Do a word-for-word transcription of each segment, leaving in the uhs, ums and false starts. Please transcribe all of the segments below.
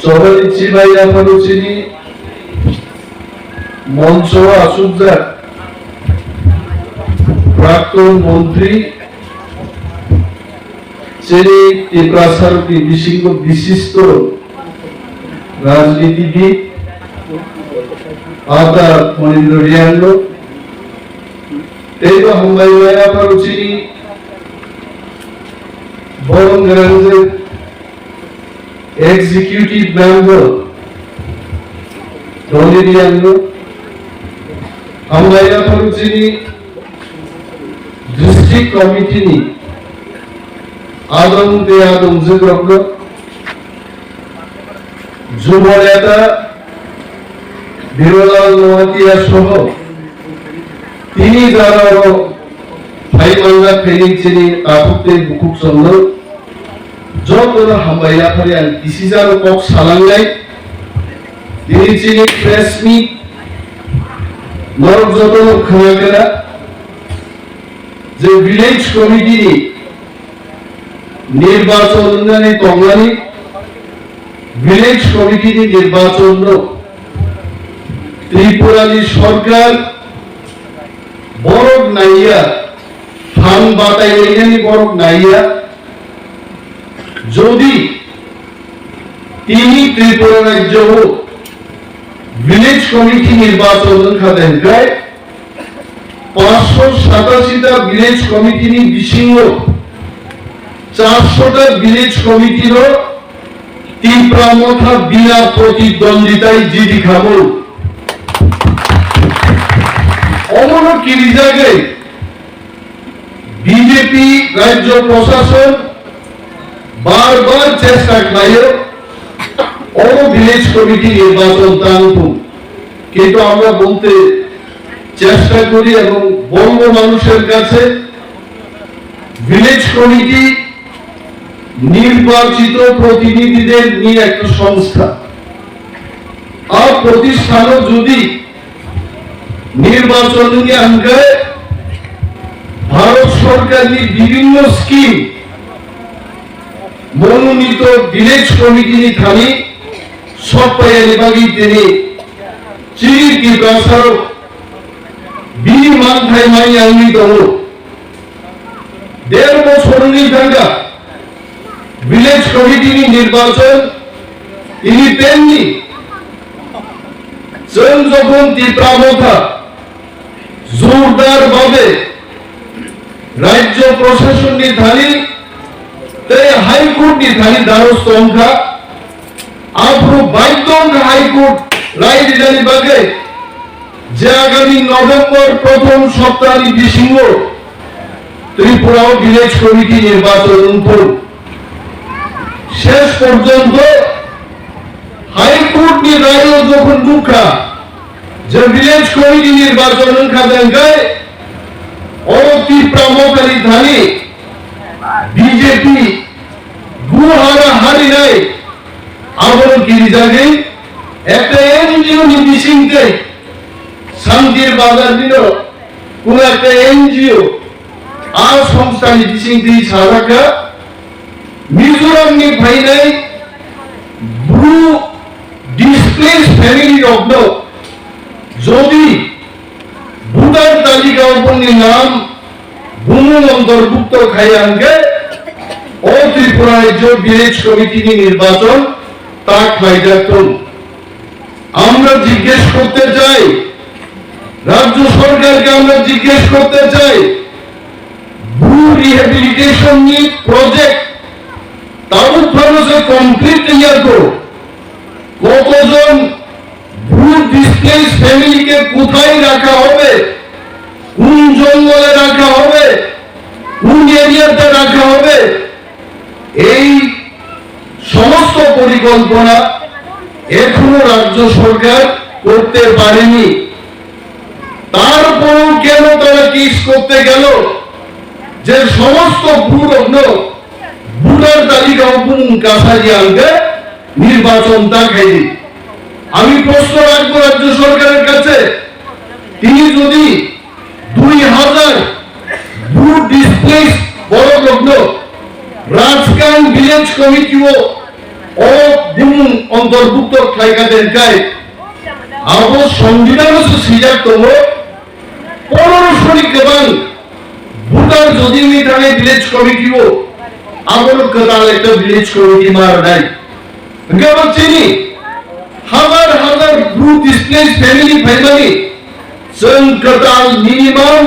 Chobani chibai yaphano chini moncho o achukjak prakton montri, chini Tiprasa rokni bisingo bishisto rajnitibid Ata Monindra Riang no, teibo hambai maya phano chini borom gwnang je executive member Doni Riang no, hambai maya phano chini district committee ni adong tei adongjwk rok no, Jubo neta Birolal Noatia soho tini jora o phai manjak phaini chini takhuk tei bukhuk chwngno jotono hambai yaphari ang kisijano kok salangnai. Tini chini press meet norok jotono khwna kena je village committee ni nirbachon wngnani tongnani village committee ni nirbachon no Tripura ni sorkar borok naiya, phan batai lainani borok naiya. Jodi tini Tripura rajyo o village committee nirbachon wngkha de hwnkhe, paanshsho satashi ta village committee ni bisingo charshota village committee no Tipra Motha bina protidwonditai jidi khamu. Omono kirijagwi B J P rajyo prashason bar bar chesta khlaio, oro village committee nirbachon tang thung, kintu amra bonte chesta kori ebong bongo manusher kache village committee nirbachito protinidhider niye ekta songstha. A protisthanor jodi nirbachon wngya hwnkhe Bharat Sorkarni bibhinno scheme mononito village committee ni thani sokphaiyani bagwi tini chini Tiprasarok bini manthai manya wngwi tongo. Der bochorni thangkha village committee ni nirbachon ini tenni chwng jokhon Tipra Motha jordar babe rajyo prashason ni thani tei High Court ni thani darosto wngkha. Aphuru baidhyo wngkha High Court rai rinani bagwi je agami November prothom soptani bisingo Tripura o village committee nirbachon wngthung. Shesh porjonto High Court ni rayo jokhon nukha je village committee nirbachon wngkha de hwnkhe oro Tipra Mothani thani B J P guhara harinai abono kirijagwi ekta N G O ni bisingtwi Santir Bazar nino kuno ekta N G O a songstha ni bisingtwi sajakha Mizoram ni phainai Bru displaced family rokno jodi voter talika o bongni nam bumung ontorbhukto khaiya hwnkhe o Tripura rajyo village committee ni nirbachon ta khlaijak thung. আমরা জিজ্ঞেস করতে চাই, রাজ্য সরকারকে আমরা জিজ্ঞেস করতে চাই, ভ্রু রিহ্যাবিলিটেশন নি project tabuk phano se complete ya to, কতজন ভ্রু ডিসপ্লেসড ফ্যামিলিকে কোথায় রাখা হবে, কোন জঙ্গলে রাখা হবে, কোন এরিয়াতে রাখা হবে, এই সমস্ত পরিকল্পনা এখনো রাজ্য সরকার করতে পারেনি। তারপরেও কেন তারা কেস করতে গেল যে সমস্ত ভ্রু রত্ন ভোটার তালিকা অভ্যন্তরীণ কাছারি আনতে নির্বাচন তা খাইনি? আমি প্রশ্ন রাখবো রাজ্য সরকারের কাছে, তিনি যদি দুই হাজার ভ্রু ডিসপ্লেসড বড় লগ্ন রাজকাং ভিলেজ কমিটিও O bumung ontorbukto khlaikha de hwnkhe abo songbidhano se swijak tongo, ponorosho ni kwbang voter jodi wngwi thangwi village committee o, abono kwtal ekta village committee ma rwnai. Hwnkhe abo chini hazar hazar Bru displaced family phaimani, chwng kwtal minimum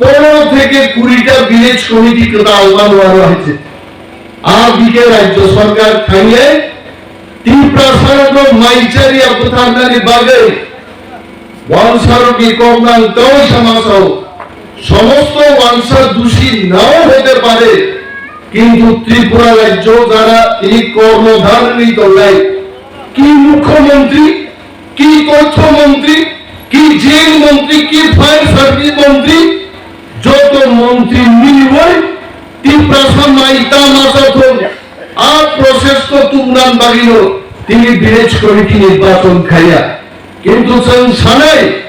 pondro theke kuri ta village committee kwtal ma nw aro hai se. A dike rajyo sorkar thangwi Tiprasarokno maichari bwtharnani bagwi wansarokni kok nang tei samasao somosto wansa dushi nao hote pare, kintu Tripura rajyo jara tini kornodhar wngwi tongnai, ki mukhyamantri, ki tothyo mantri, ki jail mantri, ki fire service mantri, joto mantri miliwi Tiprasa mai tama sathung a process ko tubunani bagwino tini village committee nirbachon khaiya. Kintu chwng sanai,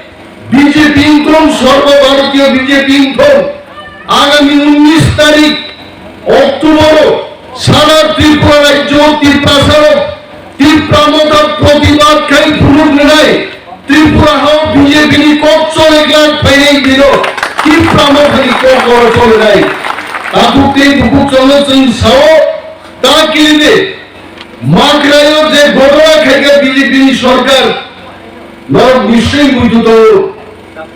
B J P wngthung, Sarbo Bharatiyo B J P wngthung, agami unnish tarik October o sara Tripura rajyo Tiprasarok Tipra Motha protibad khai phunuk rwnai, Tripura hao B J P ni kok chole glak phainai dino Tipra Motha ni kok oro cholenai. Takhuk tei bukhuk chwngno chwng sao, ta kiri de. Makraio je ghotona khaikha B J P ni sorkar, norok nischoi buitu tongo.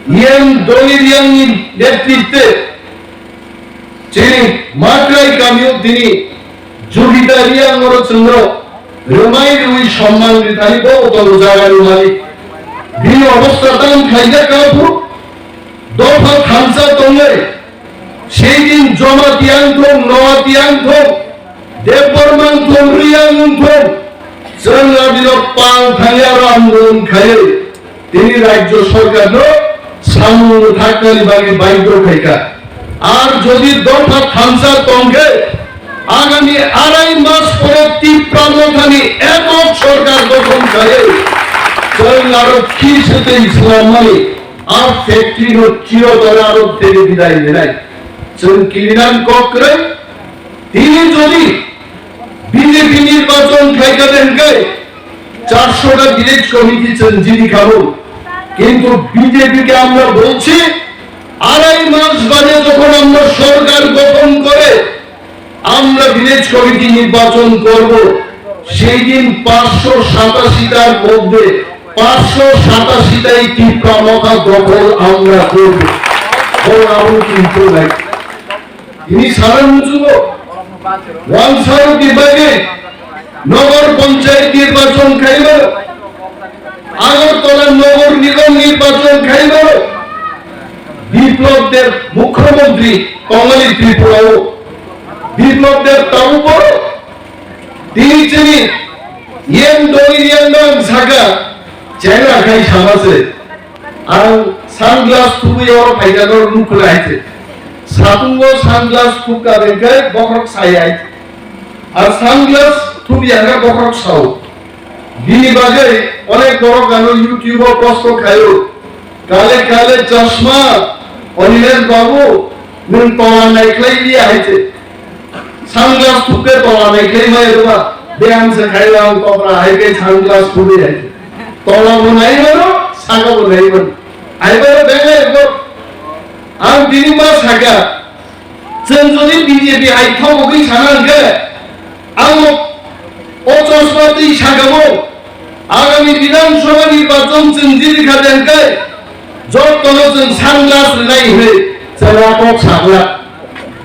E M Doni Riang ni netritwe chini Makrai kamio tini Jogita Riang oro chwngno rwmai rwui somman rithani bo tongo jagani malik. Bini obostha tang khaijak kha phuru dopha thansa tongwi, sei din Jamatia wngthung, Noatia wngthung, Debbarma wngthung, Riang wngthung, chwng adino pal thangya aro andolon khaiwi tini rajyo sorkarno samung thaknani bagwi baidhyo khaikha. Ar jodi dopha thansa tongkhe, agami arai mas pore Tipra Mothani ekok sorkar gothon khaiwi chwng aro khis tei swlammani a factory no chirotare aro dege bidai rinai. Chwng kilinan kok kwrwi, tini jodi B J P nirbachon khaikha de hwnkhe charsho ta village committee chwng jini khamu. Kintu B J P ke amra bolchi, arai mas bade jokhon amra sorkar gothon kore, আমরা village committee নির্বাচন করব, সেই দিন পাঁচশো সাতাশি টার মধ্যে পাঁচশো সাতাশি টাই টিপ্রা মথা দখল আমরা করব। বড় আবু কিন্তু নাই। Ini sana musugo, wansarok ni bagwi nogor panchayat nirbachon khaimano, Agartala nogor nigom nirbachon khaimano, Biplab Deb mukhyamantri tongmani Tripura o, Biplab Deb tabuk o tini chini yen doi yen dang saka chengra khai sama se. Ang sunglass thubui oro phaikha no nukhwlai hai se. Satungo sunglass thubka bengkhe bokhorok sai hai se. Ang sunglass thubi ang bokhorok sao. Bini bagwi onek borok ano YouTube o post khaio. Kale kale chashma, Anilesh babu, nwng tola naikhlai liya hai se. Sunglass thubkhe tola naikhlai maya rwma. Biyang se khaio ang topra hai khe sunglass thubi hai se. Tola bo nai mano, saka bo nai mano. Hai bo bengai bo. Ang bini ma saka. Chwng jodi B J P hai thok wngwi sana hwnkhe, ang o chosma twi sakabo, agami Bidhan Sabha nirbachon chwng jiri kha de hwnkhe, jotono chwng sunglass rwnai hwnwi chwla kok sakla.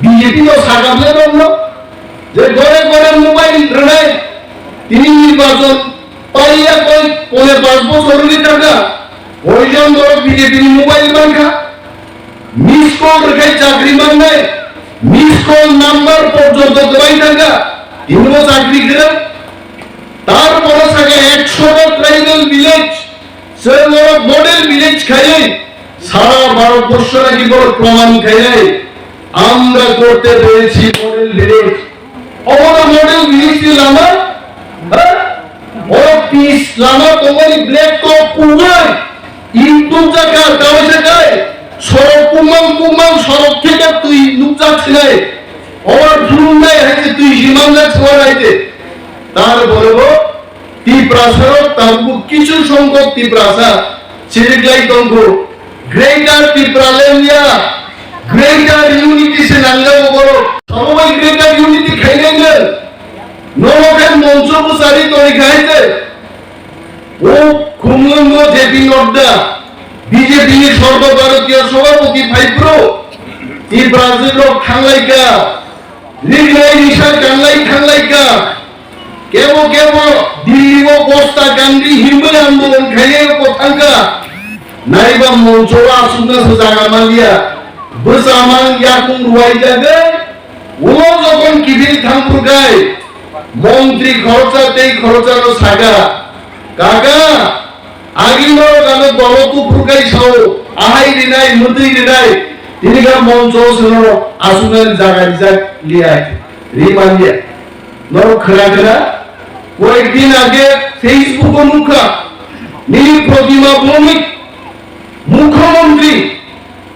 B J P no sakable romno, je gore gore mobile rwnai, tini nirbachon paiya koi pone panch bochor wngwi thangkha, koijon borok B J P ni mobile mankha. Miss call rwkhe chakri mannai, miss call number porjonto kwbai thangkha, tinibo chakri kwrwng. Tarpore sakha ekshota tribal village, chwng oro model village khaiwi sara Bharatborsho naki borok proman khainai, আমরা করতে পেরেছি model village. Obo no model village ni lama? Ha? Oro pis lama tongmani black top kubui. Ip nukjak kha, tamo se kai. Sorok kumang kumang sorok theke twi nukjak sinai. Oro phulungnai hai se twi himang jak suar hai se. Tar borebo Tiprasa rok tabuk kichu songkok Tiprasa chiriklai tongkho. Greater Tipraland ya, Greater Unity se nangjago borok. Sabo bai Greater Unity khainai nang. Nono khe moncho bwsari toni khai de. O khumlwngo J P Nadda, B J P ni Sarba Bharatiya Sabhapati phaiphuru, Tiprajwk rok thanglaikha, rignai risa kanlai thanglaikha, kebo kebo Delhi o bosta gandri hinwi andolon khainai rok thangkha, naiba moncho o aswkna se jaga manliya, bwsa mang yakung ruwai jagwi, ulo jokon kiphil thangphurkhai, montri khoroksa tei khoroksano sakha, Kaka, agi norok ano dolo kuphur kai sao, ahai rinai, mwtwi rinai, tini kha moncho o se norok asuknani jaga rijak liya, ri man liya. Norok khwna khwna, koyek din age Facebook o nukha, nini Protima Bhowmik, Mukhyamantri,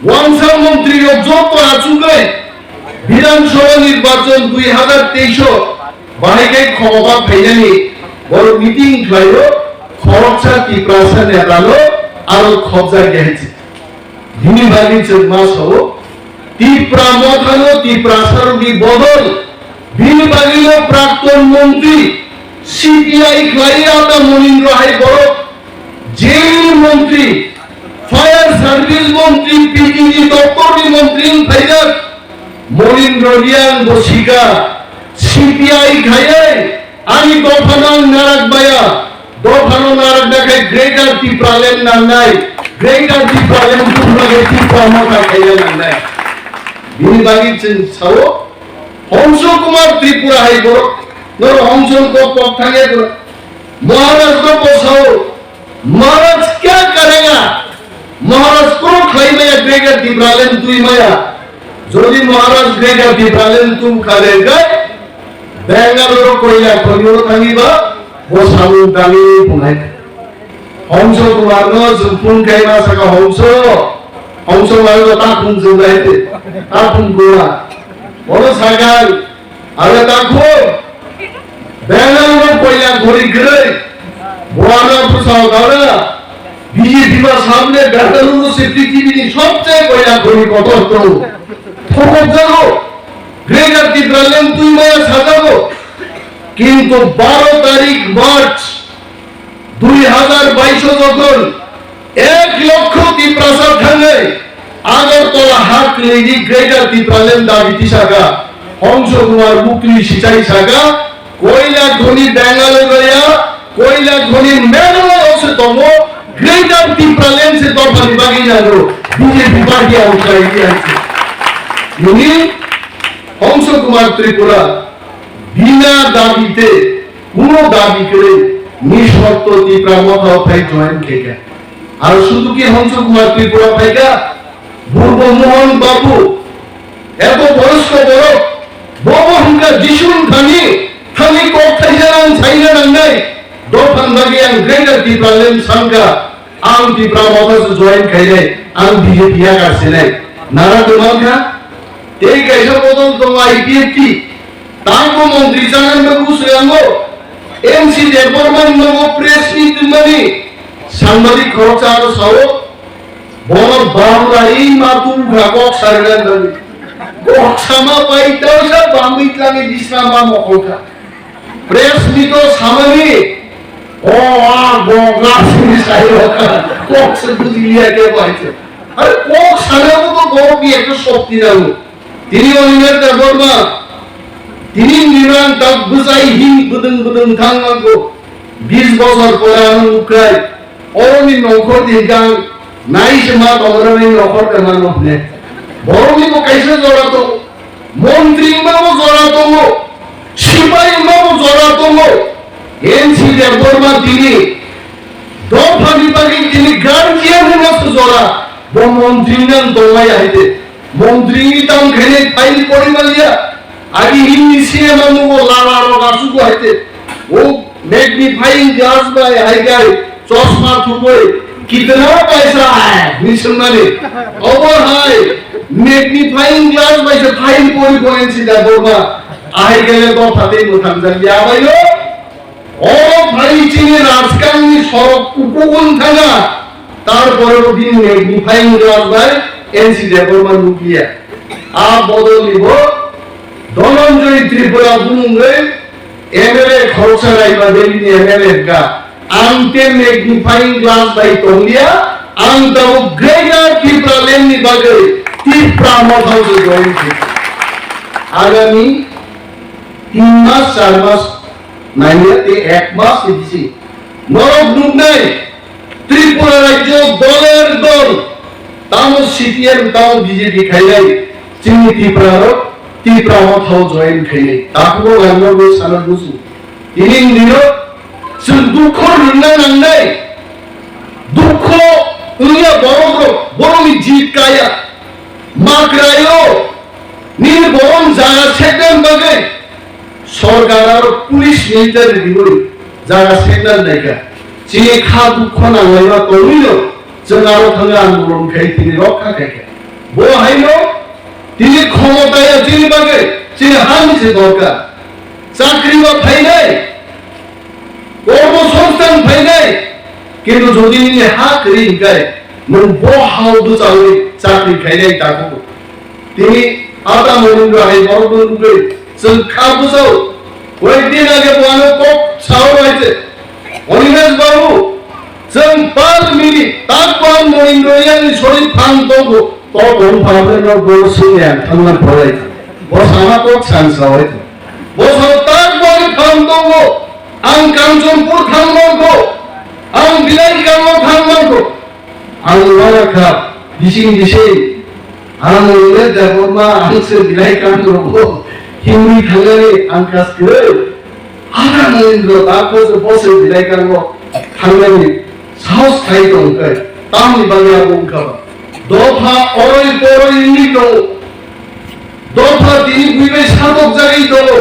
Wangsa montri rok joto achugwi Bidhan Sabha nirbachon dui hazar teis o bahai khe khobaba phainani borok meeting khlaio, khoroksa Tiprasa neta no aro khobjak ya hinwi. Bini bagwi chwng ma sao, Tipra Motha no Tiprasa rokni bodol, bini bagwi no prakton montri C P I khlai ata Monindra hai borok Jail ni montri, fire service montri, P T G doptor ni montri wng phaijak, Monindra Reang bo sika, C P I khaiwi ani dopha no ang narak baya, dopha no narak da khai Greater Tipraland nangnai, Greater Tipraland tubuna khai Tipra Motha khaina nangnai. Bini bagwi chwng sao, Hongso Kumar Tripura hai borok, noro Hongso kok kok thangya borok. Maharaj no bosao, Maharaj kya karega? Maharaj kono khlai maya, Greater Tipraland twi maya. Jodi Maharaj Greater Tipraland twi kharega, Bangalore koila khoni o thangiba, bo samung dangwi punai. Hongso Kumar no jung phung kai ma saka Hongso, Hongso Kumar no ta phung jung dai te, ta phung Kumar. Bono saka, Are takhuk, Bengaluru koila khoni kwrwi, buana bwsao gana, B J P ba samne Bengaluru se prithibini sobcheye koila khoni kotor tongo. Thokokjago, Greater Tipraland twi maya sajago, kintu baro tarik March, Dui hazar bais o jokhon ek lokho Tiprasa thangwi Agartala ha kwlwini Greater Tipraland dabi tisaka, Hongso Kumar Mukri sichai saka, koila khoni Bangalore ya, koila khoni Meghalaya o se tongo, Greater Tipraland se dophani bagwi nango, B J P party ang khlai di ang se. Nini Hongso Kumar Tripura, bina dabite, kuno dabi kwrwi, nisharto Tipra Motha o phai join khaikha. Ar sudu ki Hongso Kumar Tripura phaikha, Burbo Mohon Babu, eto borosko borok, bobo hwnkha Jisun thani, thani kok thaisa ang saina nangnai, dophani bagwi ang Greater Tipraland sankha, Ang Tipra Motha se join khainai, ang B J P yakarsinai. Nara kwmang kha, tei kaisa bodol tongo I P F T. Tangbo montri chanani bagwi swiyango, M C Debbarma ni nogo press meet twnmani, sangbadik khoroksa aro sao, bono bamrai ma tubukha kok sarwna bagwi. Kok sama pai tausa bamwi tlangwi bisna ma mokol kha. Press meet o samani, o, a, go, ga, sini sai, o, ka, kok se buji liya ke bai se. Are kok sana ko to go bi ekta shokti nango. Tini Oninder Debbarma, tini nirang tak bujai hin budung budung thang nango. Bis bosor pore ano ukrai. Oroni nongkhor di hwnkhe ang nai se ma tongo, nai nongkhor de ma nong hwne. Borokni bo kaisa jora tongo, montri wngma bo jora tongo, sipai wngma bo jora tongo. N C Debbarma tini dophani bagwi tini guardian wngma se jora, bo montri wngna tongmaya hai de. Montri wngwi tamo khainai file pori manliya. Agi Hindi cinema nugo lala rok asugo hai te. O magnifying glass bai hai gai chosma thubui kitna paisa hai ni swngmani. Obo hai magnifying glass bai se file pori pori si da borma. Ahai gele to phatwi mwthang jak ya bai yo. O phai chini Rajkangni sorok kukugun thanga, tarpore o bini magnifying glass bai N C Debbarma nukliya. A bodolni bo Dhananjay Tripura bumungwi M L A khoroksa Raima Valley ni M L A wngkha. Ang te magnifying glass bai tongliya, ang tabuk Greater Tipraland ni bagwi Tipra Motha o join khaikha. Agami tin mas, char mas nangya tei ek mas ni bisi norok nuknai Tripura rajyo doler dol, tamo C P M, tamo B J P khainai, chini Tipra rok Tipra Motha o join khainai. Takhuk o ang norok sana busu. Tini ni dino chwng dukho rwna nangnai. Dukho wngya borok rok, borok ni jit kaya. Makraio nini borom jaga sekna bagwi sorkar aro police military riwi jaga sekna naikha. Chini kha dukho nanglaima tongwino chwng aro thangwi andolon khai tini rokha khaikha. Bo haino tini khomotaya chini bagwi chini hani se dorkar. Chakri ba phainai, kormo songsthan phainai, kintu jodi nini ha kwrwi hinkhe nwng bo hao bwchawi chakri khainai takhuk. Tini Ata Monindra hai borokno nugwi chwng kha bwchao. Koyekdin age bo ano kok sao bai se, Animesh babu, chwng pal minute tak pal Monindra yang ni sori phang tongo. To bong pha bai no bo sing yang thangna pholai. Bo sama kok san sao. Bo sao tak bo ni phang tongo. Ang Kanchanpur thang mangkho. Ang Bilai Kangma thang mangkho. Ang wara kha, bising bising. Ang le Debbarma, ang se Bilai Kangma rogo. Himri thangnani ang kas kwrwi. Ada Monindra, da ko se bo se Bilai Kangma thangnani sahos khai tong kai. Tamni bagwi abo wngkha ba. Dopha oroi poroi wngwi tongo. Dopha tini buibai satok jagwi tongo.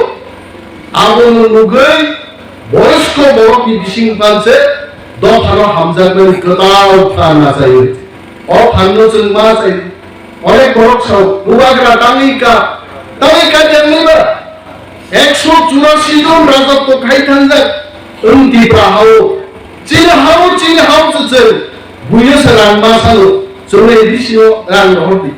Abono nugwi boyosko borokni bising panse dophano hamjakmani kwtal phan nachaio. O phanno chwng ma chai. Onek borok sao, bubagra tangwi ka, tangwi ka tengwi ba. Ekso churasi jon rajotwo khai thangjak wng Tipra hao. Chini hao, chini hao se chwng buino se rang ma salo. Chwngno A D C o rang rohor di.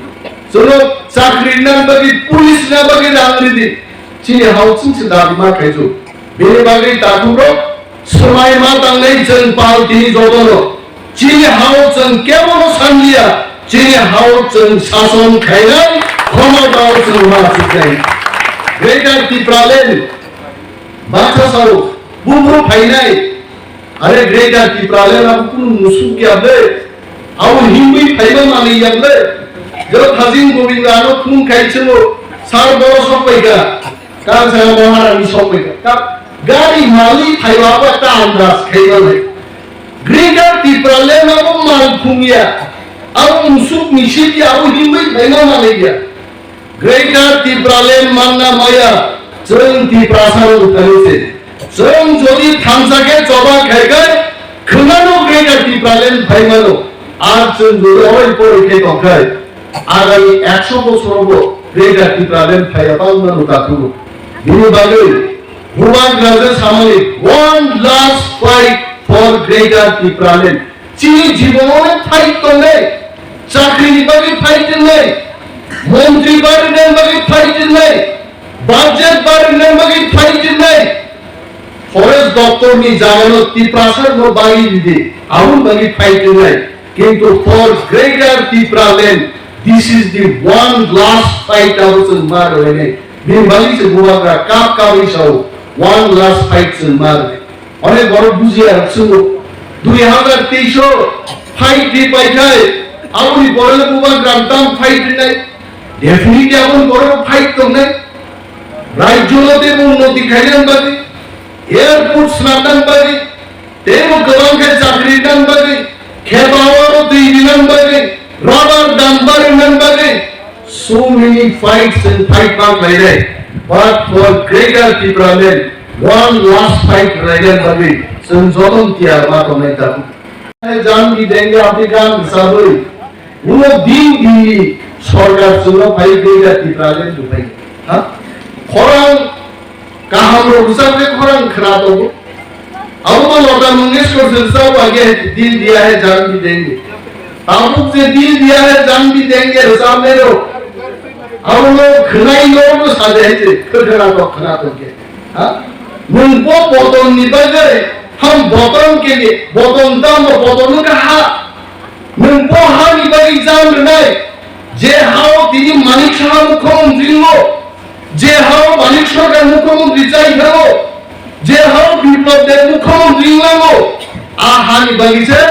Chwngno chakri rwna bagwi, police rwna bagwi rang ridi. Chini hao chwng se dabi ma khaijak. Bini bagwi takhuk rok swmai ma tangnai chwng pal tini jotono. Chini hao chwng kebono sanliya, chini hao chwng sason khainai, khomotao chwng ma siknai. Greater Tipraland, baksa sao, bubru phainai, are Greater Tipraland abo kunu musuk ya ble, abo himwi phaima manwi ya ble. Jo Thajing Govinda ano phone khai chwngo, sir boro sok paikha. Kansanga Maharani sokphaikha. Ka-, gari malik phaiba abo ekta andas khaimanai. Greater Tipraland abo mal phungya. Abo musuk misip ya, abo himwi phaima manaiya. Greater Tipraland manna maya, chwng Tiprasa rok thani se. Chwng jodi thansa khe choba khai khai, khwnano Greater Tipraland phaimano. Ar chwng jodi oi poroi khe tongkhai. Agami ekso bosorobo Greater Tipraland phaiya bangma no takhuk. Bini bagwi Bubagra je samani one last fight for Greater Tipraland. Chini jibono fight tongnai, chakrini bagwi fight tongnai, montri barwini bagwi fight tongnai, budget barwini bagwi fight tongnai. Forest doptor ni jagano Tiprasa no bagwi ridi, aboni bagwi fight rinai. Kintu for Greater Tipraland, this is the one last fight abo chwng ma rwlainai. Bini bagwi se bubagra kap kap wi sao, one last fight chwng ma rwnai. Onek borok bujiya rok swngo, dui hazar teis o fight ri pai khai, aboni pore le bubagra tam fight rinai. Definitely aboni pore bo fight tongnai. Rajyo no teibo unnoti khaina bagwi, airport swnamna bagwi, teibo kwbang khe chakri rwna bagwi, kheto oro twi rwna bagwi, rubber dumper rwna bagwi, so many fights and fight ma khlainai. But for Greater Tipraland, one last fight rwna bagwi chwng jotono tiyar ma tongnai tabuk. Jang di denge abdi gan hisabwi, uno din di sorkar chwngno phai Greater Tipraland rwphai. Ha? Khorang kaham rok rwchapre khorang khna tongo. Abo to Lata Mangeshkar se rwchabo age, "Dil diya hai jaan bhi denge." Tabuk je "Dil diya hai jaan bhi denge" rwchabnai rok, abo no khwnai no no saja hai je, khwkhwna to khwna to khe. Ha? Nwng bo boton ni bagwi, "Hum boton ke liye, boton dam bo boton ka ha." Nwng bo hani bagwi jaan rwnai, je hao tini Manik Saha mukhyamantri wngo, je hao Manik Sarkar mukhyamantri chai thango, je hao Biplab Deb mukhyamantri wnglango, a hani bagwi se,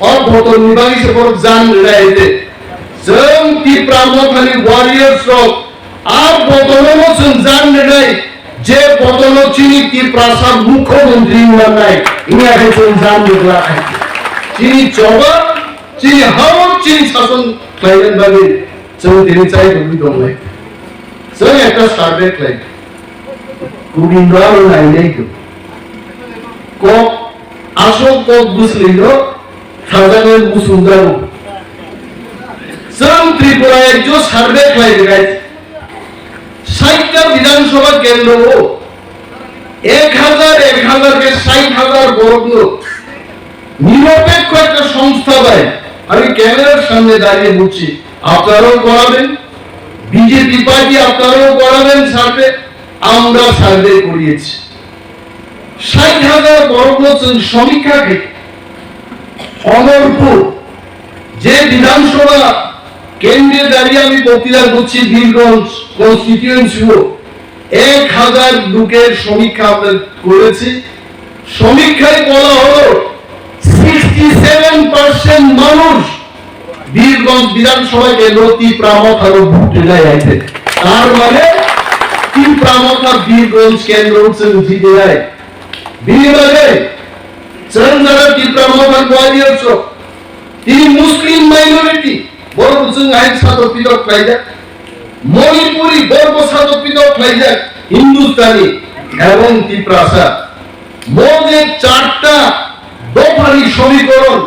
o boton ni bagwi se borok jaan rwnai hai de. Chwng Tipra Mothani warriors rok, a botono no chwng jaan rwnai, je botono chini Tiprasa mukhyamantri wng mannai, wngya khe chwng jaan rwgwlak hai. Chini choba, chini hao, chini sason khlainani bagwi chwng tini chai tongwi tonglai. Chwng ekta survey khlai. Kubun rok nainai kho. Kok, aswk kok bwswlwi no sajaknai muchung jago. Chwng Tripura ekjo survey khlai rwkha. Sait ta Bidhan Sabha kendro o ek hajar, ek hajar ke sait hajar borok no নিরপেক্ষ একটা সংস্থা bai, আমি ক্যামেরার সামনে দাঁড়িয়ে বলছি, আপনারাও করাবেন, বিজেপি পার্টি আপনারাও করাবেন সার্ভে, আমরা সার্ভে করিয়েছি। ষাট হাজার বরফ সমীক্ষা থেকে অমরপুর যে বিধানসভা কেন্দ্রে দাঁড়িয়ে আমি বক্তৃতা করছি, বীরগঞ্জ কনস্টিটিউয়েন্সিও এক হাজার লোকের সমীক্ষা আমরা করেছি। সমীক্ষায় বলা হলো, সিক্সটি সেভেন পার্সেন্ট মানুষ বীরগঞ্জ বিধানসভা কেন্দ্র তিপ্রা মথারও ভোটে নাই আইছে। তার মানে তিপ্রা মথা বীরগঞ্জ কেন্দ্র হচ্ছে জিতে নাই। বিনিময়ে চন্দ্রা তিপ্রা মথার বয়স তিনি মুসলিম minority, borok chwng hai sato pito khlaijak. Manipuri, borok sato pito khlaijak, Hindustani ebong Tiprasa. Mo je charta dophani সমীকরণ,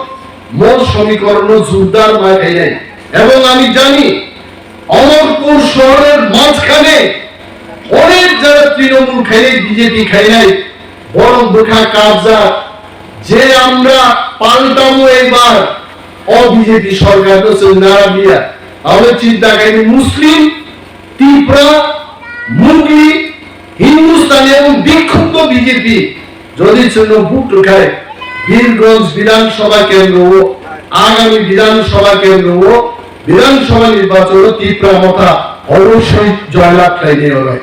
mo সমীকরণ জোরদার ma khainai. Ebong ami jani, Amarpur শহরের মাঝখানে অনেক যারা তৃণমূল খাইলে বিজেপি খাইলাই, বরং বোকা কাবজা যে আমরা পাল্টাবো এবার, অ বিজেপি সরকার তো চলবে না দিয়া। তাহলে চিন্তা করি মুসলিম, তিপ্রা, মুগলি, হিন্দুস্তানি এবং বিক্ষুব্ধ বিজেপি যদি চলো ভোট উঠায়, বীরগঞ্জ বিধানসভা কেন্দ্র ও আগামী বিধানসভা কেন্দ্র ও বিধানসভা নির্বাচন তিপ্রা মথা অবশ্যই জয়লাভ খাইতে হবে।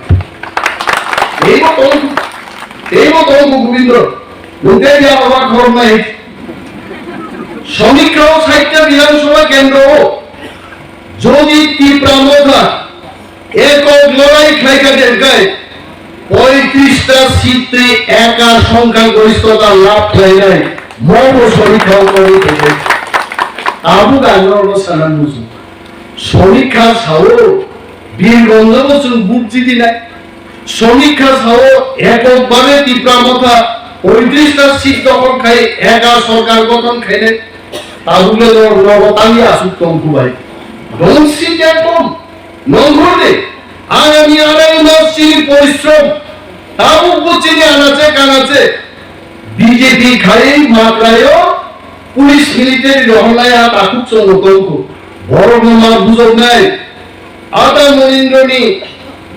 এই মতো, এই মতো গোবিন্দ বুঝতে গিয়ে অবাক হওয়ার নাই। সমীক্ষা ও সাহিত্য বিধানসভা কেন্দ্র ও যদি তিপ্রা মথা একক লড়াই খাইকা দেখায়, পঁয়ত্রিশটা সিটে একা সংখ্যাগরিষ্ঠতা লাভ খাইলাই, মৌর সমীক্ষাও করে থাকে। আবু গাজর সালাম বুঝু। সমীক্ষা সাও বীরগঞ্জ বসুন বুক জিতি নাই। সমীক্ষা সাও এককভাবে তিপ্রা মথা পঁয়ত্রিশটা সিট দখল খাই একা সরকার গঠন খাইলে তাহলে নগতানি আসুক তঙ্কুবাই। Don't sit at home. Nongkhorni, agami arai mas chini porishrom, tabukbo chini anache kanache, B J P khai matrayo, police military rohorlai a takhuk chongo tongkho, borokno ma bujoknai, Ata Monindroni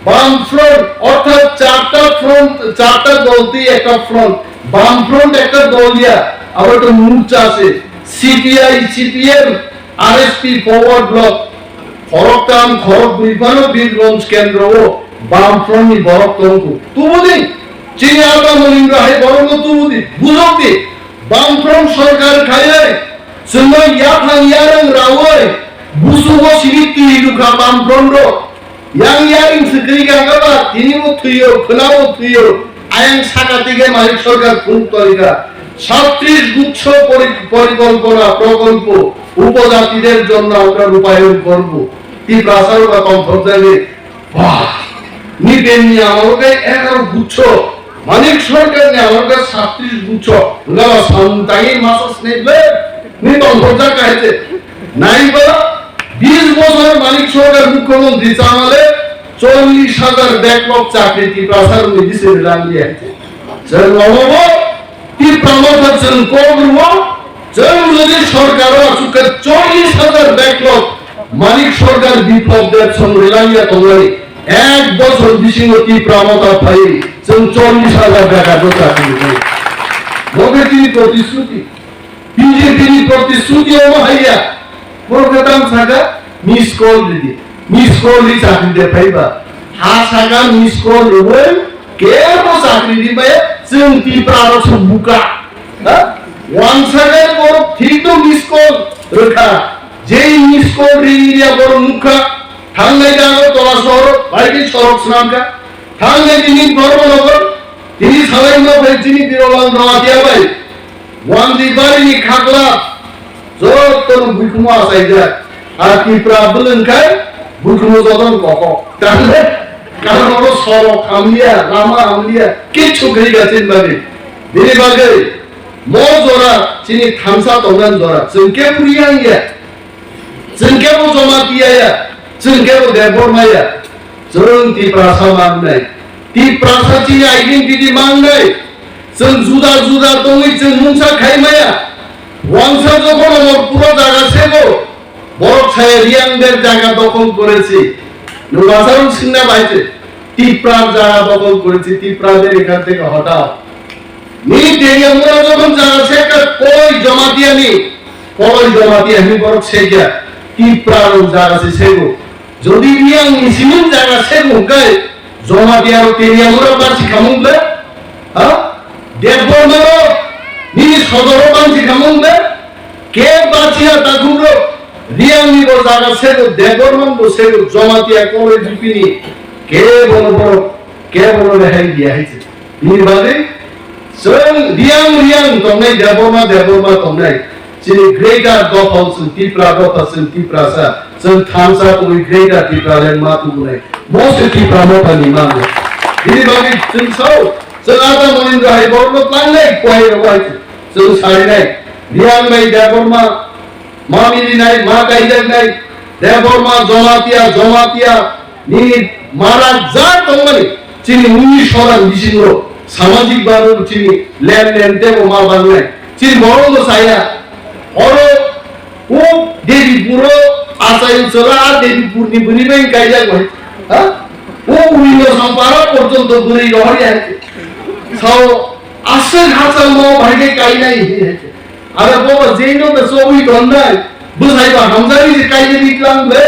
Bam Front, orthat charta front, charta dol twi ekta front, Bam Front ekta dol ya, abo to morcha ase, C P I, C P M, R S P, Forward Bloc, Khoroktham, khorokbrwi phano Birgonj kendro o Bamfront ni borok tongkho. Tubudi, chini Ata Monindra hai borok no tubudi, bujokdi, Bamfront sorkar khainai, chwngno yaphang yarwng rawi, busugo sini twi rwkha Bamfront rok. Yang yaring swkri gangaba, tini bo thwiyo, khwnabo thwiyo, ayang saka tige Manik Sarkar phunuk torika. সাতত্রিশ গুচ্ছ পরি-, পরিকল্পনা, প্রকল্প উপজাতিদের জন্য আমরা রূপায়ণ করব। Tiprasa rok tongthok jani, bah, ni ben ni amalo khe egaro guchcho, Manik Sarkar ni amalo khe সাতত্রিশ গুচ্ছ, ngala sam tangi masa snai ble, ni tongthok jak kahai se. Naiba, বিশ বছর মানিক সরকার মুখ্যমন্ত্রী চামালে চল্লিশ হাজার ব্যাকলগ চাকরি টিপ্রাসার মধ্যে ছেড়ে দাঁড়িয়ে আছে। স্যার, নবম, Tipra Motha chwng kok rwo, chwng jodi sorkaro achukha chollish hajar backlog, Manik Sarkar, Biplab Deb song relaiya tongmani, ek bochor bisingo Tipra Motha phai chwng chollish hajar backlog chakri rwnai. Mobe tini protishruti, B J P ni protishruti omo haiya, borok khe tamo sakha, miss call ridi, miss call ri chakri de phaiba, ha sakha miss call rwui kebo chakri ri maya, chwng Tipra rok se buka. Ha? Wansa khe borok thik no miss call rwkha. Jei miss call ri ya borok nukha. Thangnai da Agartala sohor, bai khe sorok swnamkha. Thangnai tini Dharmanagar, tini salai no phai chini Birolam Jamatia bai. Wandi bari ni khakla, joto no buikhumo achaijak. A Tipra bwlwng khai, buikhumo joto no kokok. Karon, karon oro sorok hamliya, lama hamliya, kichu khe gachin bani. Bini bagwi, mo jora, chini thansa tongnani jora, chwng khe puriya wngya. Chwng kebo Jamatia ya, chwng kebo Debbarma ya, chwng Tiprasa mangnai. Tiprasa chini identity mangnai. Chwng juda juda tongwi chwng mungsa khai maya. Wansa jokhon Amarpuro jaga sego, borok saya Riang der jaga dokhol korechi. Nwng wansa rok swngna bai se, Tipra jaga dokhol korechi, Tipra der ekhan theke hotao. Nini Teliamura jokhon jaga sekha koi Jamatia ni, koi Jamatia ni borok sekya, Tipra rok jaga se sego. Jodi Riang ni simi jaga sego hwnkhe, Jamatia rok Teliamura bansi khamung ble? Ha? Debbarma rok nini sodoro bansi khamung ble? Ke bachiya takhuk rok Riang ni bo jaga sego, Debbarma bo sego, Jamatia koi G P ni ke bono borok, ke bono rehai diya hai se. Bini bagwi chwng Riang Riang tongnai, Debbarma Debbarma tongnai, chini greater dopha chwng Tipra dopha chwng Tiprasa, chwng thansa tongwi greater Tipraland ma tubunai. Bo se Tipra Motha ni mango. Bini bagwi chwng sao, chwng Ata Monindra hai borokno tlangnai, kuai rok hai chwng sarinai. Riang bai Debbarma ma milinai, ma kaijaknai, Debbarma, Jamatia, Jamatia, nini marak ja tongmani, chini uni soran bisingo, samajik babu chini len len tebo ma bangnai, chini borok no saya, oro o Devi puro achai chwla a Devi purni bwrwi bai kaijak bai, ha? O uni no sampara porjonto bwrwi rohor ya, sao aswk hachal no bai kainai. Aro bobo jeino be chobwi tonnai, bwsai ba hamjagwi se kainwi tlang be,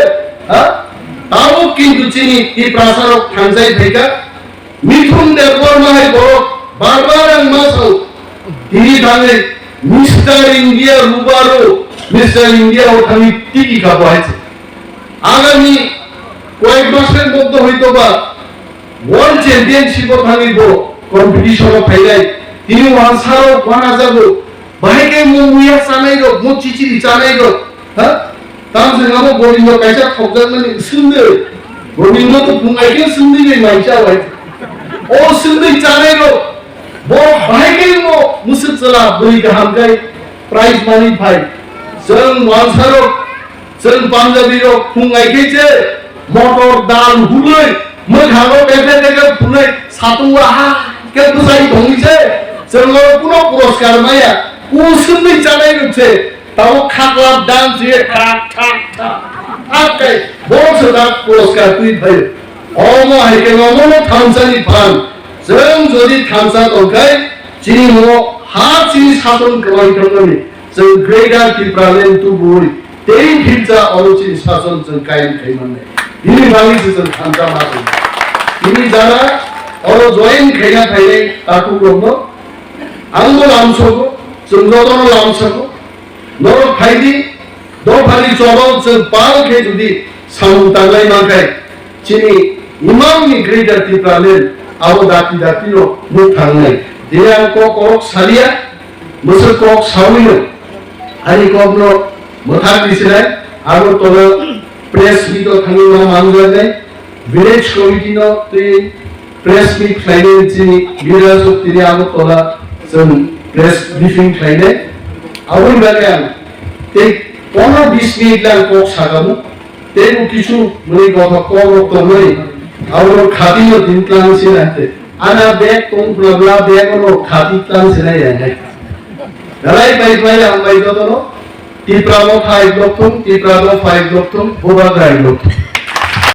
ha? Tabuk kintu chini Tiprasa rok thangjai phaikha. Mithun Debbarma hai borok bar bar ang ma sao, tini thangwi Mister India Rubaru, Mister India o thangwi tiki kha bo hai se. Agami koyek masor moddhe hoyto ba World Championship o thangwi bo competition o phainai. Tini wansaro wanajago. Bahai khe mo muya chanai rok, mo chichiri chanai rok. Ha? Tamo se amo Gobindo kaisa thokjakmani swngwi. Gobindo to phungai khe swngwi bai maisa bai. O swngwi chanai rok. Bo bahai khe mo musuk chwla bwrwi kaham khai prize manwi phai. Chwng wansaro Chwng Punjabi rok phung ai khe se motor dal hulwi mwkhango teke teke phunwi satung o ha khe bwsai thongwi se chwng o kuno puroskar maya. Kusumni chanai rok se tamo khaklap dance ye thak thak thak thak kai borok se dak puroskar twi phaio. Omo hai khe omo no thansa ni phan. Chwng jodi thansa tong khai chini mo ha chini sason kwlai thangmani. Chwng Greater Tipraland tubui tei philsa oro chini sason chwng kaiyang khai mannai. Bini bagwi se chwng thansa ma tong. Bini jara oro join khaina phainai takhuk rokno ang bo lamsogo, chwng jotono lamsogo. Norok phaidi, dophani chobao chwng pal khe jodi samung tanglai mankhai, chini imamni Greater Tipraland abo dati dati no nuk thangnai. Tini ang kok korok salia, mwswk kok sawi no, ani kok no mwthak ni sinai, abo tola press meet o thangwi ma manjaknai, village committee no twi press meet khlainai chini leaders of tini Agartala chwng press briefing khlainai. Aboni bagwi ang tei pondro bis minute lang kok sakamu. Tei bo kisu mani kotha kok rok tongmani. Abo khati no din tlang sina hete. Ana bag tong phla bla bag ono khati tang sinai ya hai. Rai pai pai ang bai jotono. Tipra no five lok thung, Tipra no five lok thung, Bubagra lok thung.